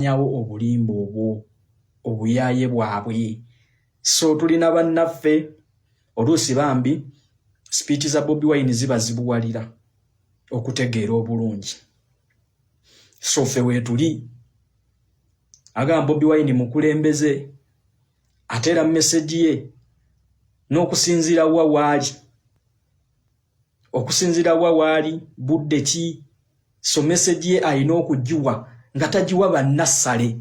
Nyawo obulimba obwo, obuyaaye bwabwe. So tulina bannaffe oluusi bambi speech za Bobi Wine ziba zibuwalira okutegeera obulungi. So ffe weetuli agamba Bobi Wine mukulembeze, ate era message ye n'okusinziira wa waali, okusinziira wa waali budde ki. So message ye alina okugiwa nga tagiwa bannassale,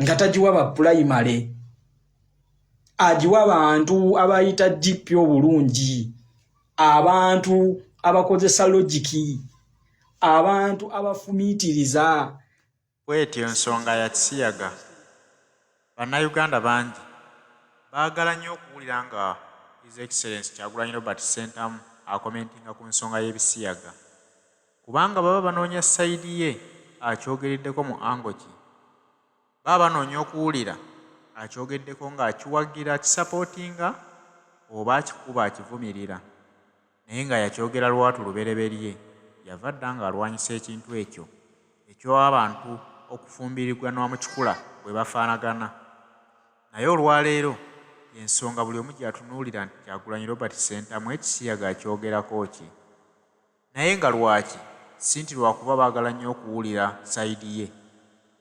nga tagiwa ba primary, agiwa bantu abayita GP obulungi, abantu abakozesa logic, abantu abafumiitiriza. Bw'etyo ensonga ya kisiyaga. Bannayuganda bangi baagala nnyo okuwulira nga His Excellency Kyagulanyi Robert Ssentamu acommentinga ku nsonga y'ebisiyaga, kubanga baba banoonya side ye akyogereddeko mu angle ki. Baba banoonya okuwulira akyogeddeko ng'akiwagira, akisupportinga, oba akikuba, akivumirira. Naye nga yakyogera lwatu lubereberye, yava dda ng'alwanyisa ekintu ekyo eky'abantu okufumbiriganwa mu kikula bwe bafaanagana. Naye olwaleero y'ensonga buli omu gy'atunuulira nti Kyagulanyi Robert Ssentamu ekisiyaga akyogerako ki? Naye nga lwaki? Si nti lwakuba baagala nnyo okuwulira side ye,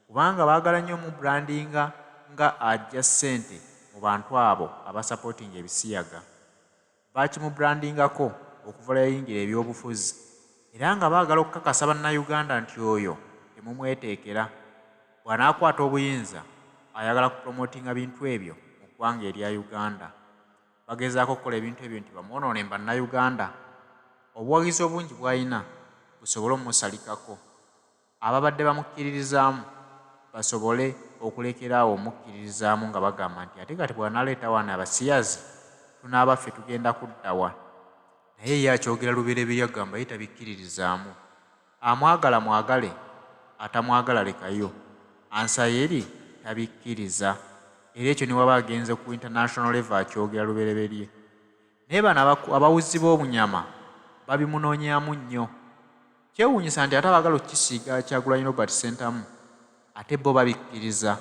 kubanga baagala nnyo omubrandinga nga aggya ssente mu bantu abo abasupportinga ebisiyaga. Bakimubrandingako okuva lwe yayingira ebyobufuzi, era nga baagala okukakasa Bannayuganda nti oyo temumweteekera, bw'anaakwata obuyinza ayagala kupromotinga bintu ebyo mu ggwanga erya Uganda. Bagezaako okukola ebintu ebyo nti bamwonoone mu Bannayuganda, obuwagizi obungi bw'alina busobole ommusalikako, ababadde bamukkiririzaamu basobole okulekera awo omukkiririzaamu nga bagamba nti ate kati bw'anaaleeta wano abasiyazi tunaaba ffe tugenda kudda wa? Naye ye akyogera lubereberye, agamba ye tabikkiririzaamu. Amwagala mwagale, atamwagala lekayo, answer eri tabikkiriza. Era ekyo ne waba agenze ku international level akyogera lubereberye. Naye bano abawuzi b'obunyama babimunoonyaamu nnyo. Kyewuunyisa nti ate abaagala okukisiiga Kyagulanyi Robert Ssentamu ate bo babikkiriza,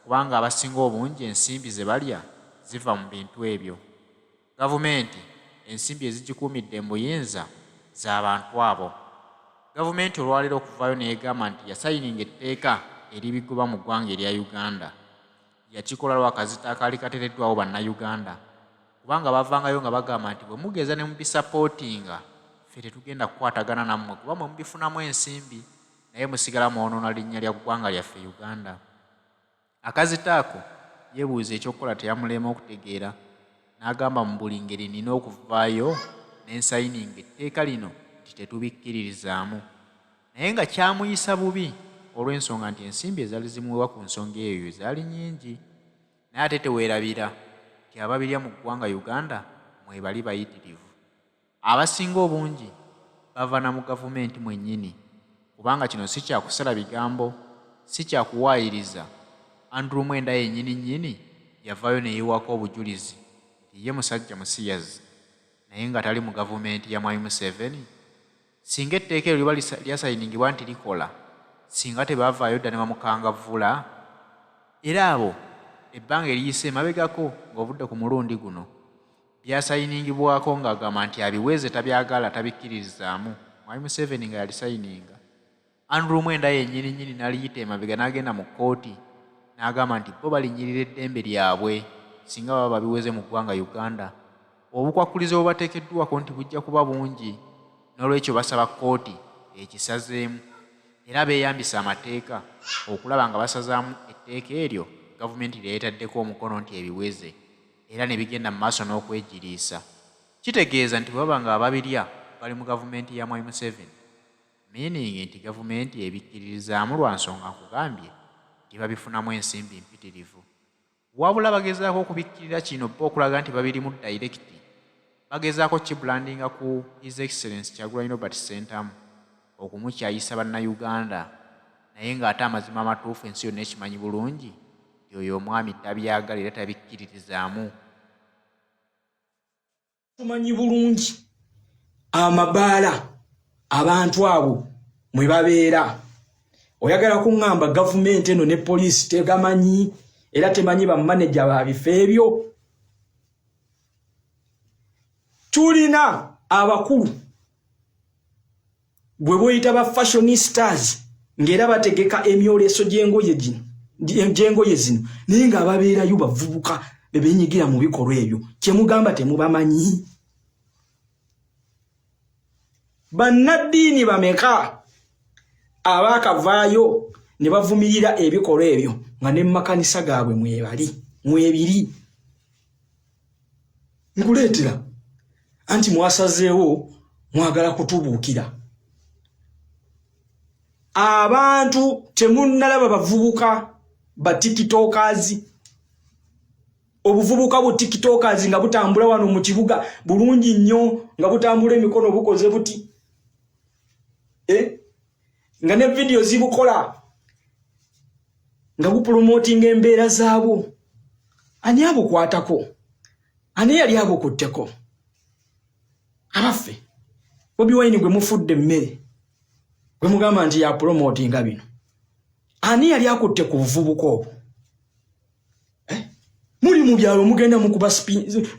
kubanga abasinga obungi ensimbi ze balya ziva mu bintu ebyo. Gavumenti ensimbi ezigikuumidde mu buyinza z'abantu abo. Gavumenti olwaleero okuvaayo n'egamba nti yasayininga etteeka eribigoba mu ggwanga erya Uganda, yakikola lwa kazito akaali kateereddwawo Bannayuganda, kubanga bavangayo nga bagamba nti bwe mugeza ne mubisupportinga, ffe tetugenda kukwatagana nammwe, kuba mwe mubifunamu ensimbi naye musigala mwonoona linnya lya ggwanga lyaffe Uganda. Akazito ako yeebuuza ekyokukola teyamulema okutegeera, n'agamba mu buli ngeri nnina okuvaayo ne nsayininga etteeka lino nti tetubikkiririzaamu. Naye nga kyamuyisa bubi olw'ensonga nti ensimbi ezaali zimuweebwa ku nsonga eyo zaali nnyingi. Naye ate teweerabira nti ababirya mu ggwanga Uganda mwebali bayitirivu. Abasinga obungi bava na mu gavumenti mwennyini, kubanga kino si kya kusala bigambo, si kya kuwaayiriza. Andrew Mwenda yennyini nnyini yavaayo ne yeewaako obujulizi nti ye musajja musiyazi, naye nga tali mu gavumenti ya Mwami Museveni. Singa etteeka eryo liba lyasayiningibwa nti likola, singa tebaavaayo dda ne bamukangavvula? Era abo ebbanga eriyise emabegako ng'ovudde ku mulundi guno byasayiningibwako ng'agamba nti abiweze, tabyagala, tabikkiririzaamu, Mwami Museveni nga yalisayininga. Andrew Mwenda yennyini nnyini n'aliyita emabega n'agenda mu kkooti n'agamba nti bo balinnyirira eddembe lyabwe singa baba babiweze mu ggwanga Uganda. Obukwakkulizo bubateekeddwako nti bujja kuba bungi, n'olwekyo basaba kkooti ekisazeemu. Era beeyambisa amateeka okulaba nga basazaamu etteeka eryo gavumenti lye yeetaddeko omukono nti ebiweze, era ne bigenda mu maaso n'okwegiriisa. Kitegeeza nti bwe baba nga ababirya bali mu gavumenti ya Mwami Museveni, meaning nti gavumenti ebikkiririzaamu lwa nsonga nkugambye nti babifunamu ensimbi mpitirivu. Wabula bagezaako okubikkirira kino bo okulaga nti babirimu direct, bagezaako kibrandinga ku His Excellency Kyagulanyi Robert Ssentamu okumukyayisa Bannayuganda, naye ng'ate amazima amatuufu ensi yonna ekimanyi bulungi nti oyo omwami tabyagala era tabikkiririzaamu. Tumanyi bulungi amabaala abantu abo mwe babeera. Oyagala kuŋŋamba gavumenti eno ne poliisi tegamanyi era temanyi bamaneja ba bifo ebyo? Tulina abakulu gwe boyita ba fashionistas ng'era bategeka emyoleso gy'engoye gino gy'engoye zino, naye ng'ababeerayo bavubuka be benyigira mu bikolwa ebyo. Kyemugamba temubamanyi? Bannaddiini bameka abaakavaayo ne bavumirira ebikolwa ebyo nga ne mumakanisa gaabwe mwebali mwebiri? Nkuleetera anti mwasazeewo mwagala kutubuukira abantu. Temunnalaba bavubuka ba tikitokazi, obuvubuka bu tiktokers nga butambula wano mu kibuga bulungi nnyo, nga butambula emikono bukoze buti, eh? Nga ne vidiyo zibukola nga bupromotinga embeera zaabwo. Ani abukwatako? Ani yali abukutteko? Abaffe, Bobi Wine gwe mufudde emmere, gwe mugamba nti yapromotinga bino, ani yali akutte ku buvubuka obwo? Eh? Muli mu byalo mugenda mukuba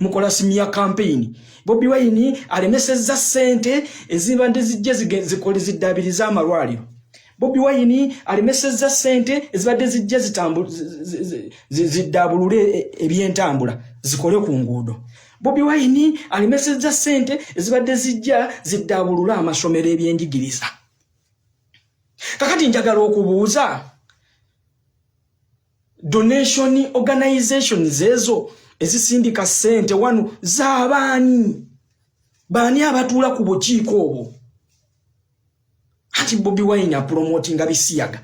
mukola smear campaign. Bobi Wine alemesezza ssente ezibadde zijja zikole ziddaabiriza amalwaliro. Bobi Wine alemesezza ssente ezibadde zijja ziddaabulule ebyentambula zikole ku nguudo. Bobi Wine alemesezza ssente ezibadde zijja ziddaabulule amasomero, ebyenjigiriza. Kakati njagala okubuuza, donation organizations ezo ezisindika ssente wano z'abaani? Baani abatuula ku bukiiko obwo? Anti Bobi Wine apromotinga bisiyaga.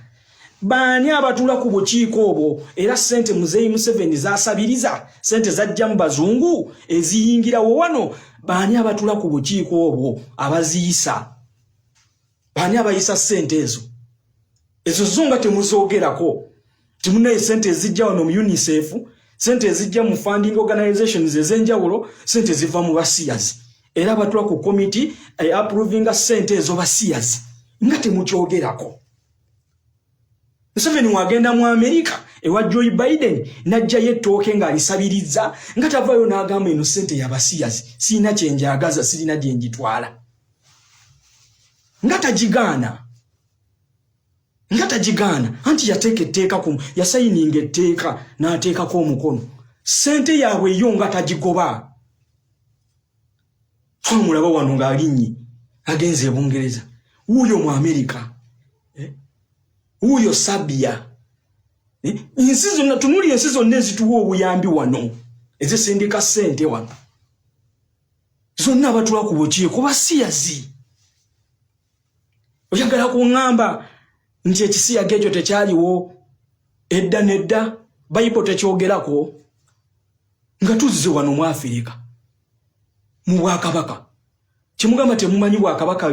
Baani abatuula ku bukiiko obwo? Era ssente Muzeeyi Museveni zasabiriza, ssente zajja mu bazungu eziyingirawo wano, baani abatuula ku bukiiko obwo abaziyisa? Baani abayisa ssente ezo? Ezo zo nga temuzoogerako. Timunaye sente ezijja wano mu UNICEF, sente ezijja mu funding organizations ez'enjawulo, sente ziva mu basiyazi, era abatula ku committee approvinga sente ezo basiyazi, nga temukyogerako. Museveni wagenda mu Amerika ewa Joe Biden n'ajjayo ettooke ng'alisabiriza, nga tavaayo n'agamba eno sente yabasiyazi, sirina kyenjagaza, sirina gye njitwala, nga tagigaana, nga tagigaana. Anti yateeka etteeka ku yasayininga etteeka n'ateekako omukono, ssente yaabwe yo nga tagigoba. Twamulaba wano ng'alinnye agenze e Bungereza, wuuyo mu Amerika, eh? Wuuyo Sabia, eh? Ensi zonna tunuli, ensi zonna ezituwa obuyambi wano, ezisindika ssente wano, zonna abatula ku bukiiko basiyazi. Oyagala kuŋŋamba nti ekisiyaga ekyo tekyaliwo edda nedda? Bayibo tekyogerako? Nga tuzze wano mu Afirika mu bwakabaka, kimugamba temumanyi bwakabaka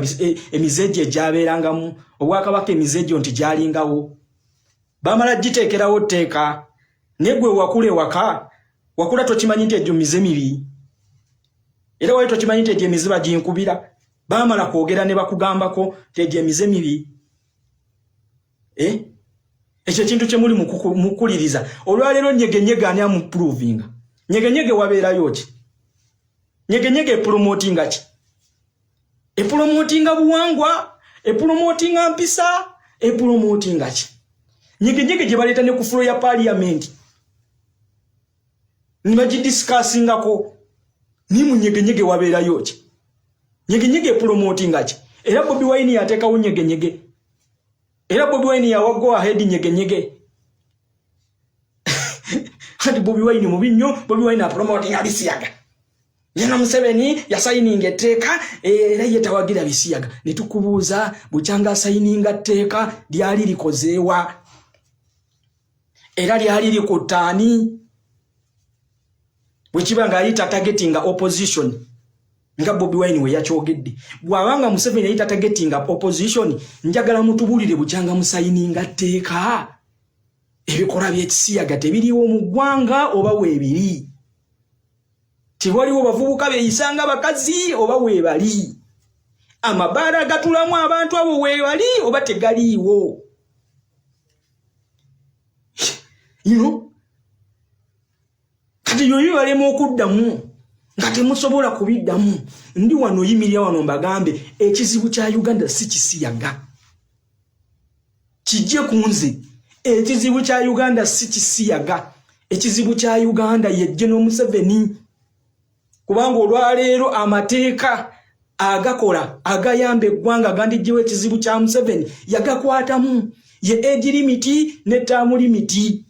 emize egyo egyabeerangamu obwakabaka, emize egyo nti gyalingawo, bamala giteekerawo tteeka. Naye gwe wakula ewaka, wakula tokimanyi nti egyo mize mibi, era wali tokimanyi nti egyo emize baginkubira. Bamala kwogera ne bakugambako nti egyo emize mibi, eh? Ekyo ekintu kyemuli mukuliriza olwaleero, nyegenyege ani amuprovinga? Nyegenyege wabeerayo ki? Nyegenyege epromotinga ki? Epromotinga buwangwa? Epromotinga mpisa? Epromotinga ki nyegenyege gye baleeta ne ku floor ya parliament nibagidiscussingako? Ni munyegenyege wabeerayo ki? Nyegenyege epromotinga ki? Era Bobi Wine yateekawo nyegenyege, era Bobi Wine yawa go ahead nyegenyege. Kati Bobi Wine mubi nnyo, Bobi Wine apromotinga bisiyaga. Yena Museveni yasayininga etteeka era ye tawagira bisiyaga. Ne tukubuuza, bukyanga asayininga tteeka lyali likozeewa? Era lyali likuttaani? Bwe kiba nga yali tatargetinga opposition nga Bobi Wine we yakyogedde, bw'abanga Museveni yali tatargetinga opposition, njagala mutubuulire, bukyanga musayininga tteeka, ebikolwa by'ekisiyaga tebiriwo mu ggwanga oba weebiri? Tewaliwo bavubuka beeyisanga bakazi oba weebali? Amabaala agatulamu abantu abo weebali oba tegaliiwo? Kati yoyo balema okuddamu nga temusobola kubiddamu. Ndi wano, yimirira wano mbagambe, ekizibu kya Uganda si kisiyaga. Kijje ku nze, ekizibu kya Uganda si kisiyaga. Ekizibu kya Uganda ye General Museveni, kubanga olwaleero amateeka agakola agayamba eggwanga gandijjewo ekizibu kya Museveni yagakwatamu, ye age limit ne term limit.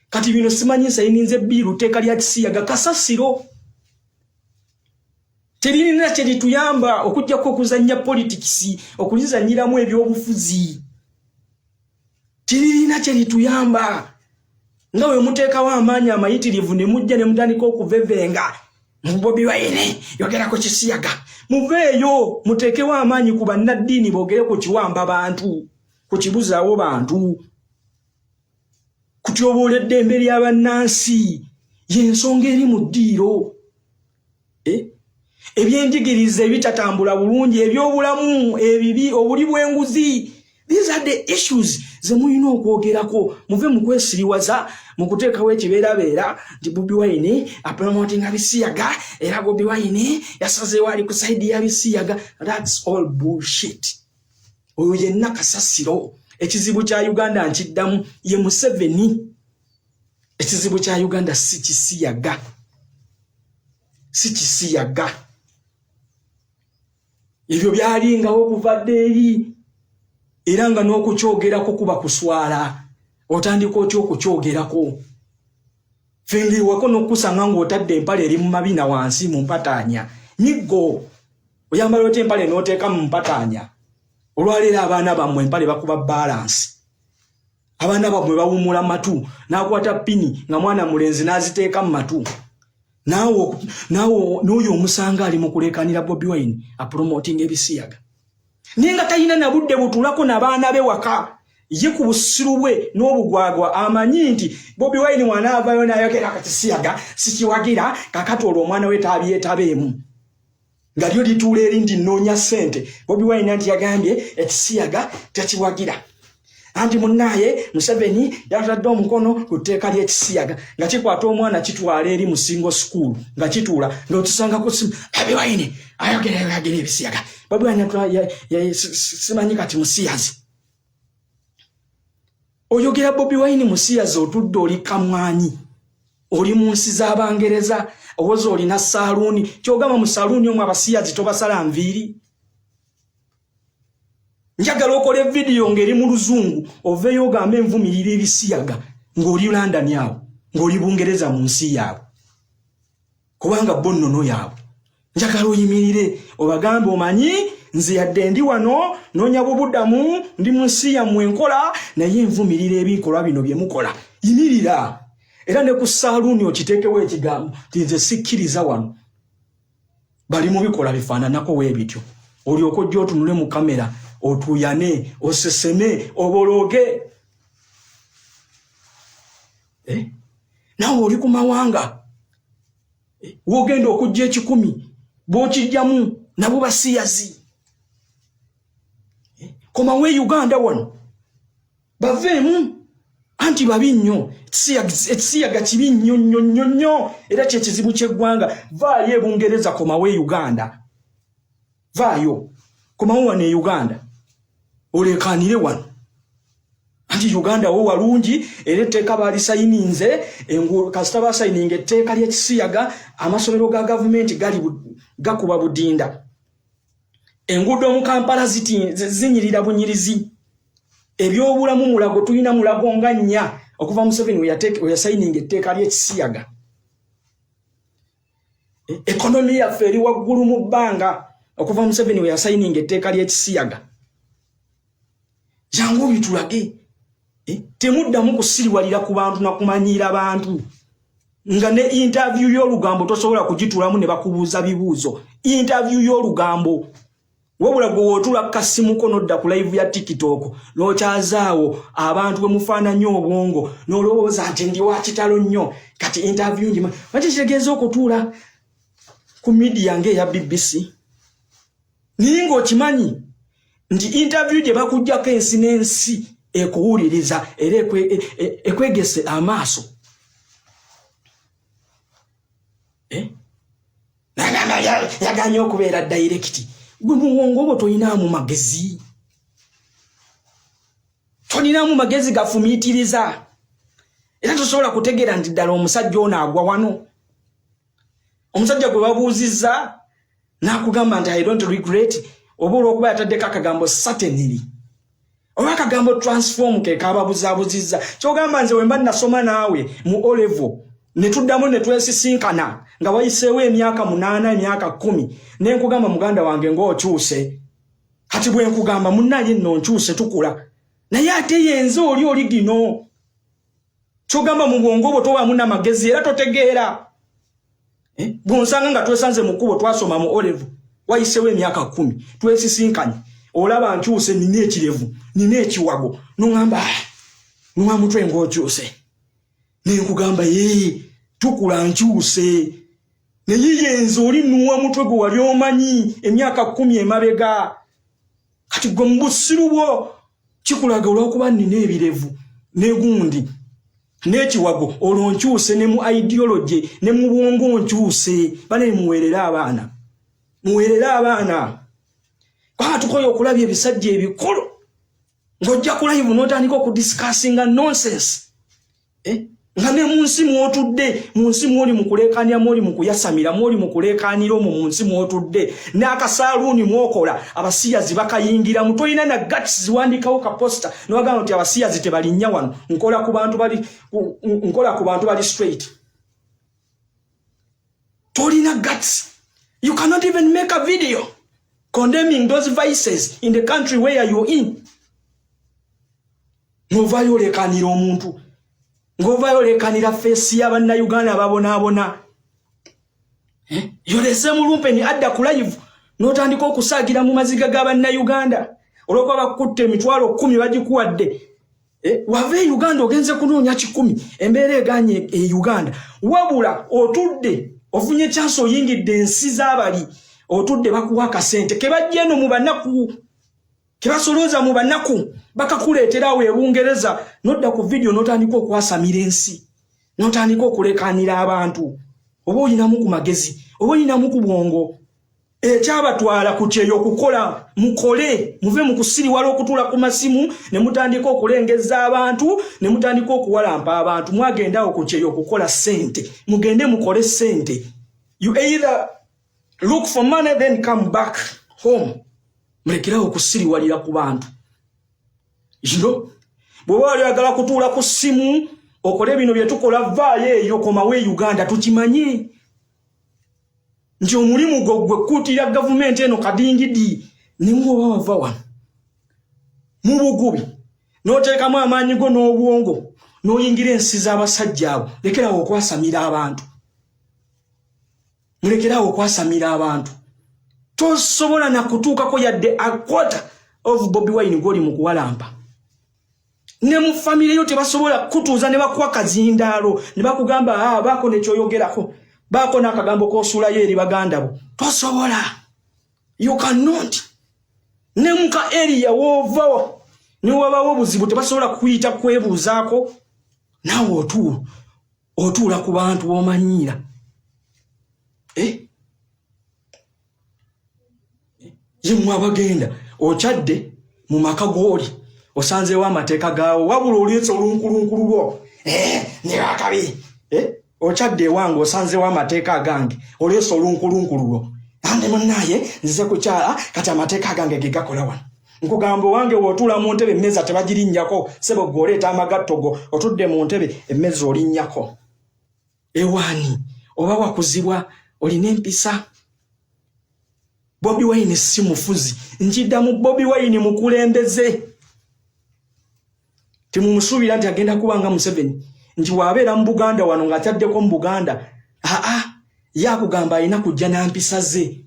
Kati bino simanyi nsayininze bill, tteeka lya kisiyaga, kasasiro, teririna kyerituyamba okugjako okuzannya politics, okulizanyiramu ebyobufuzi. Teririna kyerituyamba nga bwe muteekawo amaanyi amayitirivu ne mujja ne mutandika okuvevenga Bobi Wine yogera ku kisiyaga. Muveeyo muteekewo amaanyi ku bannaddiini boogere ku kiwamba bantu, ku kibuzaawo bantu, kutyoboola eddembe ly'abannansi. Y'ensonga eri mu ddiiro, eh? Ebyenjigiriza ebitatambula bulungi, ebyobulamu ebibi, obuli bw'enguzi, these are the issues ze mulina okwogerako. Muve mu kwesiriwaza mu kuteekawo ekibeerabeera nti Bobi Wine apromotinga bisiyaga, era Bobi Wine yasazeewo ali ku side ya bisiyaga. That's all bullshit. Oyo yenna kasasiro. Ekizibu kya Uganda, nkiddamu, ye Museveni. Ekizibu kya Uganda si kisiyaga, si kisiyaga. Ebyo byalingawo okuva dda eri, era nga n'okukyogerako kuba kuswala. Otandika otya okukyogerako? Fenga ewako n'okusanga ng'otadde empale eri mu mabina wansi mu mpataanya nyiggo. Oyambala otya empale n'oteeka mu mpataanya? Olwaleero abaana bammwe empale bakuba balance. Abaana bammwe bawumula matu, n'akwata pini nga mwana mulenzi n'aziteeka mu matu. Naawe n'oyo omusanga ali mu kulekanira Bobi Wine apromoting ebisiyaga, naye nga talina na budde butulako n'abaana be waka. Ye ku busiru bwe n'obugwagwa amanyi nti Bobi Wine wanaavayo nayogera kakisiyaga sikiwagira, kakati olwo omwana we tabyetabeemu, nga lyo lituula eri nti nnoonya ssente. Bobi Wine anti yagambye ekisiyaga takiwagira, anti munnaaye Museveni yatadde omukono ku tteeka ly'ekisiyaga, nga kikwata omwana kitwala eri mu single school, nga kituula ng'otusangako Bobi Wine ayogera ayogera ebisiyaga. Bobi Wine simanyi kati musiyazi. Oyogera Bobi Wine musiyazi, otudde oli kamwanyi, oli mu nsi z'Abangereza, owoza olina saaluuni. Kyogamba mu saaluuni omwo abasiyazi tobasala nviiri? Njagala okola evidiyo ng'eri mu Luzungu, oveeyo ogambe envumirira ebisiyaga ng'oli London awo, ng'oli Bungereza, mu nsi yaabwe, kubanga bo nnono yaabwe. Njagala oyimirire obagambe, omanyi nze yadde ndi wano noonya bubuddamu, ndi mu nsi yammwe enkola, naye envumirira ebikolwa bino bye mukola. Yimirira era ne ku saaluuni okiteekewo ekigambo nti nze sikkiriza wano bali mu bikola bifaananako weebityo. Olyoka ojja otunule mu kamera, otuuyane, oseseme, obolooge, eh? Naawe oli ku mawanga, eh? Wogenda okujja 100 bw'okijjamu nabo basiyazi, eh? Komawo e Uganda wano baveemu, anti babi nnyo. Ekisiyaga kibi nnyo nnyo nnyo nnyo, era kyekizibu ky'eggwanga. Vaayo ebungereza, komawo e Uganda. Vaayo, komawo wano e Uganda, oleekaanire wano, anti Uganda wo walungi. Era etteeka baalisayininze, kasita basayininga etteeka ly'ekisiyaga, amasomero ga gavumenti gali gakuba budinda, enguudo mu Kampala zinyirira bunyirizi, ebyobulamu Mulago, tulina Mulago nga nnya okuva Museveni weyasayininga etteeka ly'ekisiyaga. Economy yaffe eri waggulu mu bbanga okuva Museveni weyasayininga etteeka ly'ekisiyaga. Jangu obitulage. Temuddamu kusiriwalira ku bantu nakumanyiira bantu, nga ne interview y'olugambo tosobola kugitulamu ne bakubuuza bibuuzo. Interview y'olugambo, wabula gwe wootula kasimuko nodda ku live ya TikTok n'okyazaawo abantu bwe mufaananye obwongo, n'olowooza nti ndi wa kitalo nnyo. Kati interview njima lwaki kitegeeza okutuula ku media ng'eya BBC, naye ng'okimanyi nti interview gye bakuggyako ensi n'ensi. Ekuwuliriza era ekwegese amaaso. Eh? Nagamba yaganye okubeera direct. Gwe muwongo obwo tolinaamu magezi, tolinamu magezi gafumiitiriza, era tosobola kutegeera nti ddala omusajja ono agwa wano. Omusajja gwe babuuzizza n'akugamba nti, "I don't regret," oba olwokuba yataddeko akagambo "certainly" oba akagambo "transform" ke kababuzaabuzizza. Kyogamba nze wemba nasoma naawe mu O level, ne tuddamu ne twesisinkana nga wayiseewo emyaka 8, emyaka 10, ne nkugamba, "Muganda wange, ng'okyuse." Kati bwe nkugamba, "Munnaye nno nkyuse," tukula naye ate yenze oli gino. Kyogamba mu bwongo bwo tobaamu namagezi era totegeera. Eh? Bwonsanga nga twesanze mu kkubo, twasoma mu O level, wayiseewo emyaka 10, twesisinkanye, olaba nkyuse, nina ekirevu, nina ekiwago, noŋamba, "Ah, nuwa mutwe ng'okyuse," nenkugamba, "Ye tukula, nkyuse," naye yenze oli nuwa mutwe gwe wali omanyi emyaka 10 emabega. Kati gwe mu busiru bwo kikulaga olwokuba nina ebirevu negundi n'ekiwago, olwo nkyuse ne mu ideology ne mu bwongo nkyuse. Bane, muweerere abaana, muweerere abaana, kubanga tukoye okulabya ebisajja ebikulu ng'ojja ku live n'otandika okudiscussinga nonsense, eh? Nga ne mu nsi mw'otudde, mu nsi mw'oli mu kuleekaanira, mw'oli mu kuyasamira, mw'oli mu kuleekaanira omwo mu nsi mw'otudde, n'akasaaluuni mw'okola abasiyazi bakayingiramu, tolina na guts ziwandikawo ka poster n'obagamba nti abasiyazi tebalinnya wano, nkola ku bantu bali straight. Tolina guts. You cannot even make a video condemning those vices in the country where you're in. Ng'ovaayo oleekaanira omuntu, ng'ovaayo oleekaanira face y'abannayuganda ababonaabona. Eh? Yolese mulumpeni adda ku live n'otandika okusaagira mu maziga g'abannayuganda olw'okuba bakutta 100,000 bagikuwadde. Eh, wava e Uganda ogenze kunoonya 100, embeera eganye e Uganda, wabula otudde ofunye chance, oyingidde ensi z'abali, otudde bakuwa akasente kebajja eno mu banaku, kebasolooza mu banaku, bakakuleeterawo e Bungereza, nodda ku video n'otandika okwasamira ensi, n'otandika okuleekaanira abantu. Oba olinamu ku magezi, oba olinamu ku bwongo? Ekyabatwala ku kyeyo okukola, mukole, muve mu kusiriwala okutuula ku masimu ne mutandika okulengeza abantu ne mutandika okuwalampa abantu. Mwagendawo ku kyeyo okukola ssente, mugende mukole ssente. You either look for money, then come back home. Mulekerawo okusiriwalira ku bantu. Bw'oba wali oyagala kutuula ku ssimu okole bino bye tukola, vaayo eyo, komawo e Uganda, tukimanye nti omulimu gwo gwe kukuutira gavumenti eno kadingidi. Niwe oba wava wano mu bugubi n'oteekamu amaanyi go n'obwongo n'oyingira ensi z'abasajja abo, lekerawo okwasamira abantu, mulekerawo okwasamira abantu. Tosobola nakutuukako yadde a quarter of Bobi Wine gwoli mu kuwalampa. Ne mu famire yo tebasobola kutuuza ne bakuwa kazindaalo ne bakugamba, "Ah, baako nekyoyogerako, baako n'akagambo k'osuulayo eri baganda bo." Tosobola, you cannot. Ne muka area woova ne wabawo obuzibu, tebasobola kuyita kwebuuzaako. Naawe otuula ku bantu b'omanyiira, eh? Ye mmwe abagenda okyadde mu maka g'oli osanzeewo amateeka gaawo, wabula oleese olunkulunkulu lwo. Eh, ne bakabi, eh? Okyadde ewange osanzeewo amateeka agange, oleese olunkulunkulu lwo. Ande munaaye nzize kukyala, kati amateeka agange ge gakola wano. Nkugamba, owange w'otuula mu ntebe, emmeeza tebagirinnyako. Sebo gwe oleeta amagatto go, otudde mu ntebe, emmeeza olinnyako ewaani? Oba wakuzibwa, olina empisa. Bobi Wine si mufuzi, nkiddamu, Bobi Wine mukulembeze. Temumusuubira nti agenda kuba nga Museveni, nti waabeera mu Buganda wano ng'akyaddeko mu Buganda. Aa, ye akugamba alina kujja na mpisa ze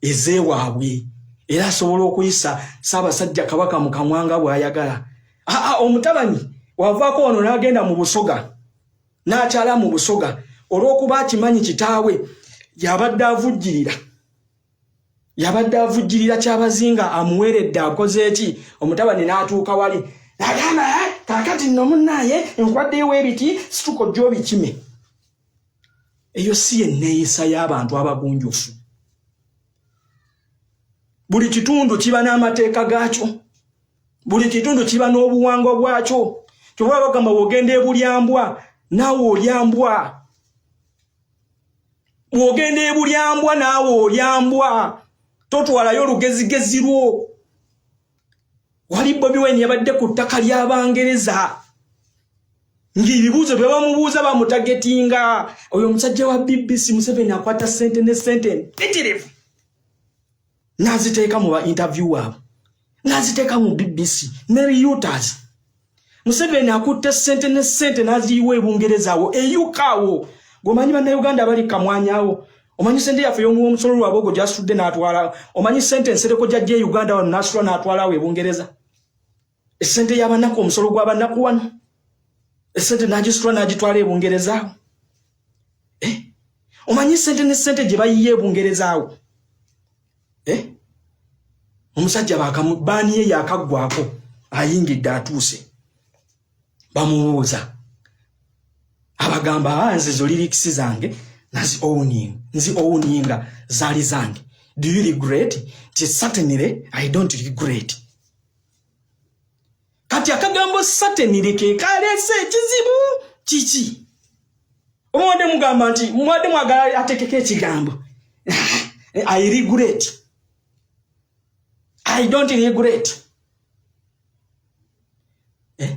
ezeewaabwe, era asobola okuyisa Ssaabasajja Kabaka mu kamwanga bw'ayagala. Aa, omutabanyi wavaako wano n'agenda mu Busoga n'akyala mu Busoga, olw'okuba akimanyi kitaawe yabadde avujjirira Kyabazinga, amuweeredde, akoze eki, omutabani n'atuuka wali Nagamba, "Kakati nno munnaaye, nkwaddeyo ebiti, situka ojja obikime." Eyo si yenneeyisa y'abantu abagunjufu. Buli kitundu kiba n'amateeka gaakyo, buli kitundu kiba n'obuwangwa bwakyo. Kyoba bagamba, wogenda ebulyambwa naawe olyambwa, bw'ogenda ebulyambwa naawe olyambwa, totwalayo olugezigezi lwo. Wali Bobi Wine yabadde ku ttaka ly'Abangereza, ng'ebibuuzo bye bamubuuza bamutargetinga. Oyo omusajja wa BBC, Museveni akwata sente ne sente mpitirivu n'aziteeka mu ba interview abo, n'aziteeka mu BBC ne Reuters. Museveni akutte sente ne sente n'aziyiwa ebungereza awo, eyuka awo. Gweomanyi Bannayuganda abali kamwanyawo, omanyi sente yaffe y'omuwa omusolo lwabwe ogwo gyasitudde n'atwala? Omanyi sente ensereko gyajja e Uganda wano n'asitula n'atwala awo ebungereza? Esente y'abanaku, omusolo gw'abanaku wano, esente n'agisitula n'agitwala ebungereza awo. Eh? Omanyi sente ne sente gye bayiye ebungereza awo? Eh? Omusajja baaniye yakaggwako, ayingidde, atuuse, bamubuuza, abagamba, "Ah, nze zo lyrics zange nazi owning, nzi owninga, zaali zange. Do you regret?" Nti, "Certainly I don't regret." Kati akagambo "certainly" ke kaleese ekizibu. Kiki? Omwadde mugamba nti mwadde mwagala atekeko ekigambo "I regret". "I don't regret", eh?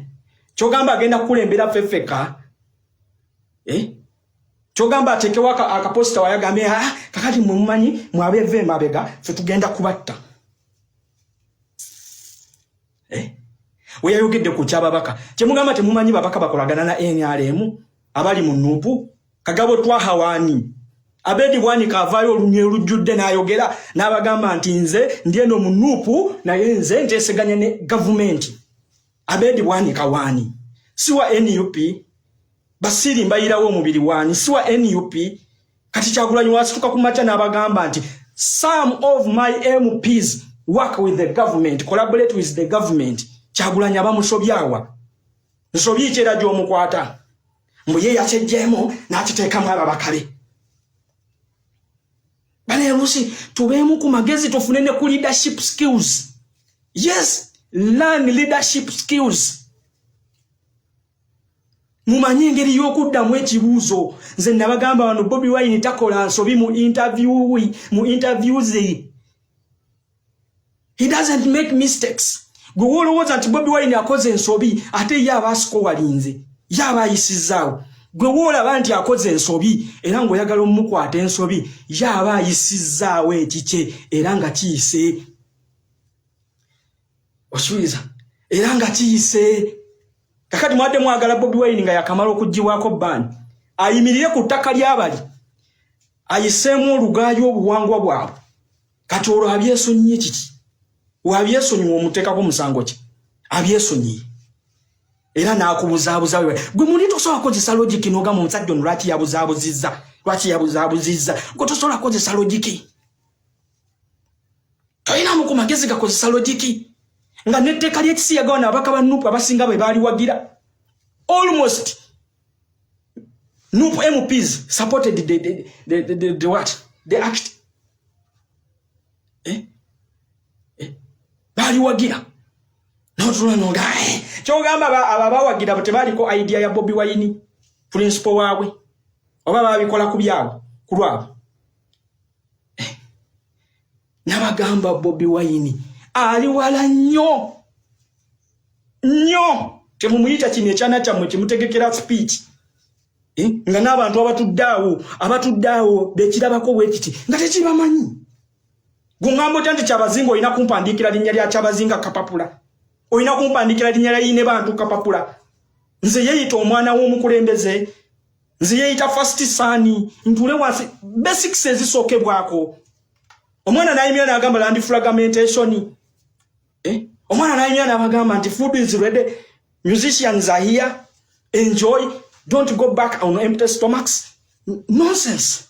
Kyogamba agenda kukulembera ffeffeka, eh? Kyogamba atekewo akaposita wayagambe, "Ah, kakati mwe mumanyi mwabeeva emabega, ffe tugenda kubatta", eh? Weyayogedde ku kyababaka, kyemugamba temumanyi babaka bakolagana na NRM abali mu NUP. Kagabo Twahawaani Abedi Bwanika avaayo olunye olujjudde n'ayogera n'abagamba nti, "Nze ndi eno mu NUP, naye nze nteeseganya ne gavumenti." Abedi Bwanika waani? Si wa NUP? Basiiri mbayirawo omubiri waani? Si wa NUP? Kati Kyagulanyi wasituka ku makya n'abagamba nti, "Some of my MPs work with the government, collaborate with the government." Kyagulanyi abamusobyawa nsobi ki era gy'omukwata mbu ye yakyejjeemu n'akiteekamu ababaka be? Baneerusi, tubeemu ku magezi, tufune ne ku leadership skills. Yes, learn leadership skills. Mumanye engeri y'okuddamu ekibuuzo. Nze nabagamba wano, Bobi Wine takola nsobi mu interview, mu interviews he doesn't make mistakes. Gwe woolowooza nti Bobi Wine akoze ensobi, ate ye aba asikowalinze, ye aba ayisizaawo. Gwe woolaba nti akoze ensobi era ng'oyagala omukwata ensobi, ye aba ayisizaawo ekikye era nga kiyise. Osuubiza era nga kiyise. Kakati mwadde mwagala Bobi Wine nga yakamala okugibwako ban ayimirire ku ttaka lyabali ayiseemu olugaayo obuwangwa bwabwe. Kati olwo abyesonyiye kiki? Wabyesonyiwa, omuteekako musango ki? Abyesonyiye era n'akubuzaabuza. Gwe muli tosobola kukozesa logic n'ogamba, "Omusajja ono lwaki yabuzaabuzizza? Lwaki yabuzaabuzizza?" Gwe tosobola kukozesa logic, tolinamu ku magezi gakozesa logic, nga netteeka ly'ekisiyaga wano ababaka ba NUP abasinga bwe baaliwagira. Almost NUP MPs supported the what? The act, eh? Eh? Baaliwagira notula noga, eh? Kyogamba abo abawagira tebaliko idea ya Bobi Wine principal waabwe, oba babikola ku byabwe, ku lwabwe, eh? Nabagamba Bobi Wine ali wala nnyo nnyo. Temumuyita kino ekyana kyammwe kimutegekera speech, eh? Nga n'abantu abatudde awo bekirabako bwe kiti nga tekibamanyi. Gweŋŋamba otya nti Kyabazinga olina kumpandiikira linnya lya Kyabazinga kapapula, olina kumpandiikira linnya lya yine bantu kapapula? Nze yeeyita omwana w'omukulembeze, nze yeeyita first son, ntule wansi, basics ezisookebwako. Omwana n'ayimira n'agamba land fragmentation, eh? Omwana n'ayimira n'abagamba nti, "Food is ready, musicians are here, enjoy, don't go back on empty stomachs." Nonsense,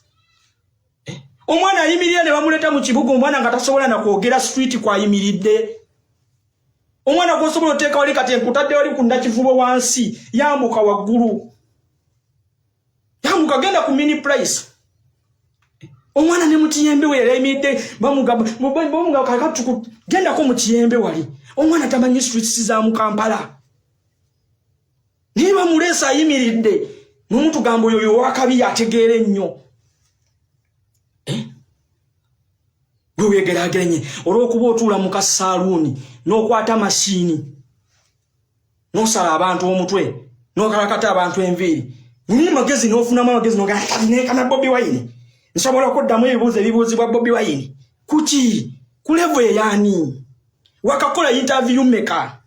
eh? Omwana ayimirira ne bamuleeta mu kibuga, omwana nga tasobola nakwogera street kwayimiridde. Omwana gwosobola oteeka wali kati enkutadde wali ku Nakivubo wansi, yambuka waggulu, yambuka genda ku Mini Price. Omwana ne mukiyembe we yali ayimiridde, bamugamba gendako mu kiyembe wali. Omwana tamanyi streets za mu Kampala, naye bamuleesa ayimiridde nomutugamba oyo yowakabi yategeera ennyo. Eh? Gwe wegeraageranye olw'okuba otuula mu kasaaluuni n'okwata masiini n'osala abantu omutwe n'okalakata abantu enviiri, muli magezi n'ofunamu amagezi noganeekana Bobi Wine, nsobola okuddamu ebibuuzo ebibuuzibwa Bobi Wine. Kuki ku level eyaani wakakola interview meka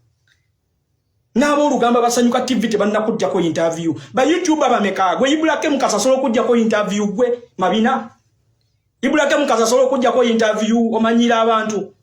n'aboolugamba Basanyuka TV tebannakuggyako interview? Ba YouTuber bameka gwe Ibulake Mukasa asobola okuggyako interview? Gwe Mabina Ibulake Mukasa asobola okuggyako interview? Omanyira abantu.